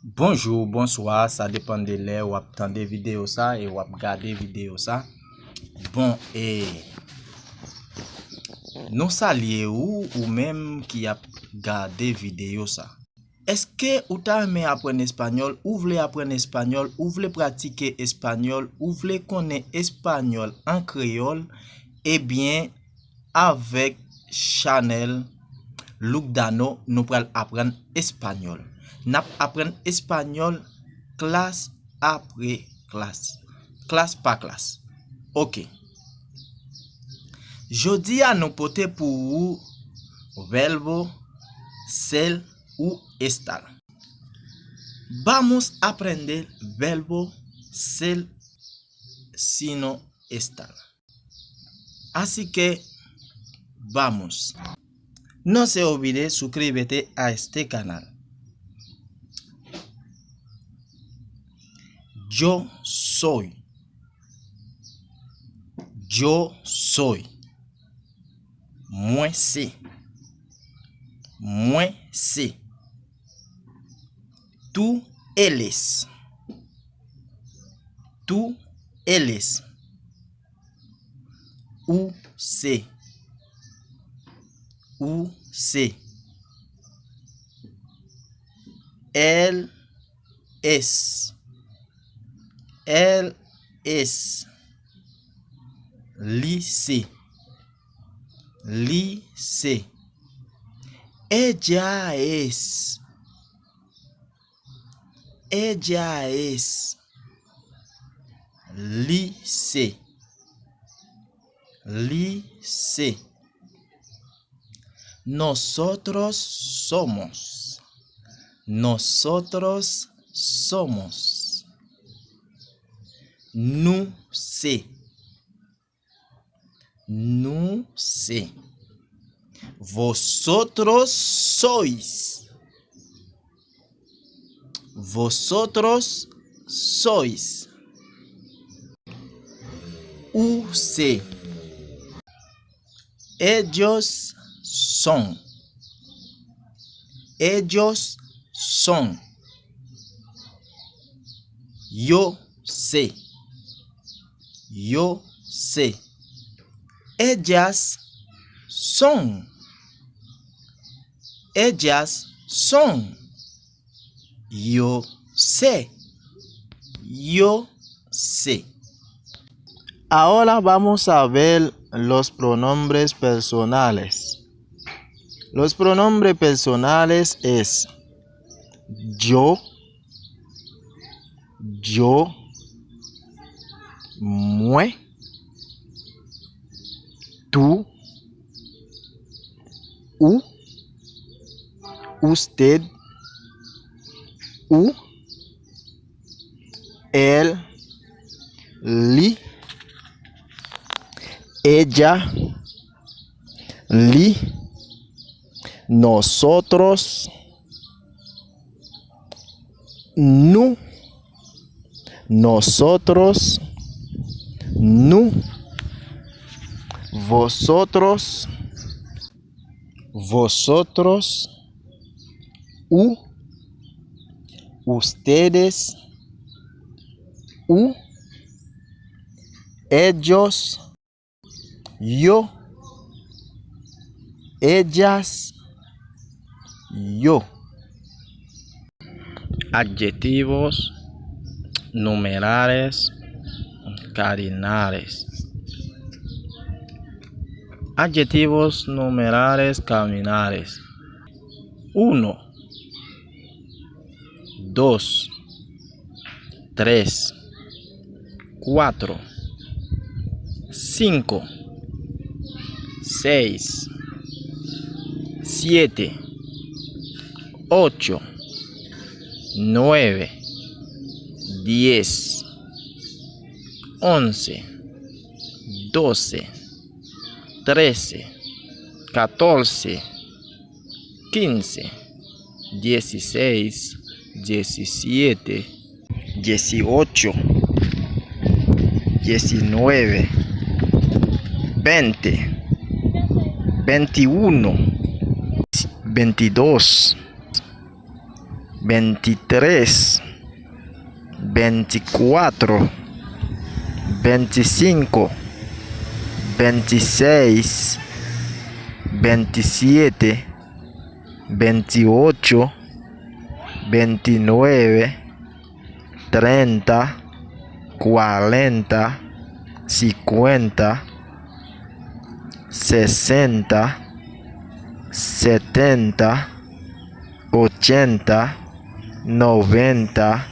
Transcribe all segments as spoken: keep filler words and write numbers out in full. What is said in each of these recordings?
Bonjou, bonswa, sa depann de lè w ap tande videyo sa e w ap gade videyo sa. Bon, e nou salye ou, ou menm ki ap gade videyo sa. Èske ou ta renmen aprann espanyòl? Ou vle aprann espanyòl? Ou vle pratike espanyòl? Ou vle konnen espanyòl an kreyòl? Ebyen, avèk chanèl Look Dano, nou pral aprann espanyòl. N ap aprann espanyòl klas apre klas, klas pa klas. Oke. Jodi a, nou pote pou ou verbo ser u estar. Vamos a aprender verbo ser sino estar. Así que vamos. No se olvide suscribirte a este canal. Yo soy. Yo soy. Mwen se. Mwen se. Tú eres. Tú eres. Ou se. Ou se. Él es. Él es. Li se. Li se. Ella es. Ella es. Li se. Li se. Nosotros somos. Nosotros somos. Nou se. Nou se. Vosotros sois. Vosotros sois. Ou se. Ellos son. Ellos son. Yo sé. Yo sé. Ellas son. Ellas son. Yo sé. Yo sé. Ahora vamos a ver los pronombres personales. Los pronombres personales es yo, yo, mwen, tú, u, usted, u, él, li, ella, li, nosotros, nou, nosotros, nou, vosotros, vosotros, u, ustedes, u, ellos, yo, ellas, yo. Adjetivos, numerales, cardinales. Adjetivos, numerales, cardinales. Uno, dos, tres, cuatro, cinco, seis, siete, ocho, nueve, diez, once, doce, trece, catorce, quince, dieciséis, diecisiete, dieciocho, diecinueve, veinte, veintiuno, veintidós, veintitrés, veinticuatro, veinticinco, veintiséis, veintisiete, veintiocho, veintinueve, treinta, cuarenta, cincuenta, sesenta, setenta, ochenta, noventa,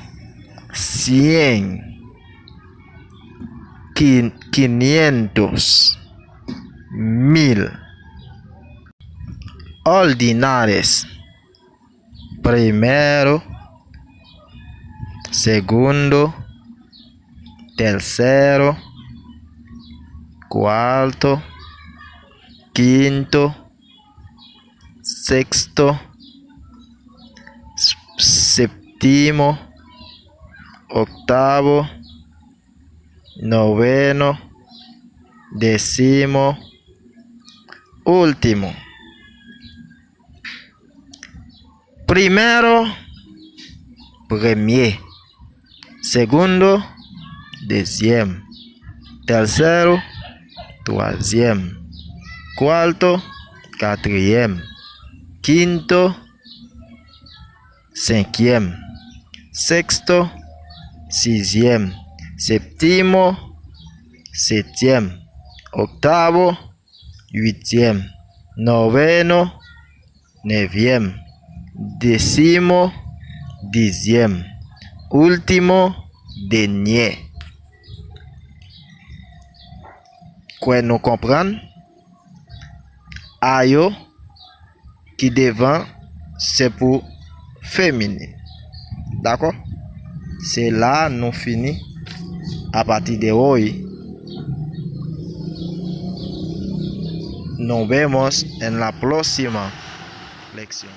cien, quin- quinientos, mil. Ordinares: primero, segundo, tercero, cuarto, quinto, sexto, s- séptimo, octavo, noveno, décimo, último. Primero, premye. Segundo, dezyèm. Tercero, twazyèm. Cuarto, katriyèm. Quinto, senkyèm. Sexto, sizyèm. Séptimo, setyèm. Octavo, uityèm. Noveno, nevyèm. Décimo, dizyèm. Último, dènyè. Kwè nou konprann. A yo ki devan se pou feminin. Dakò? Se la nou fini. A partir de hoy, nos vemos en la próxima lección.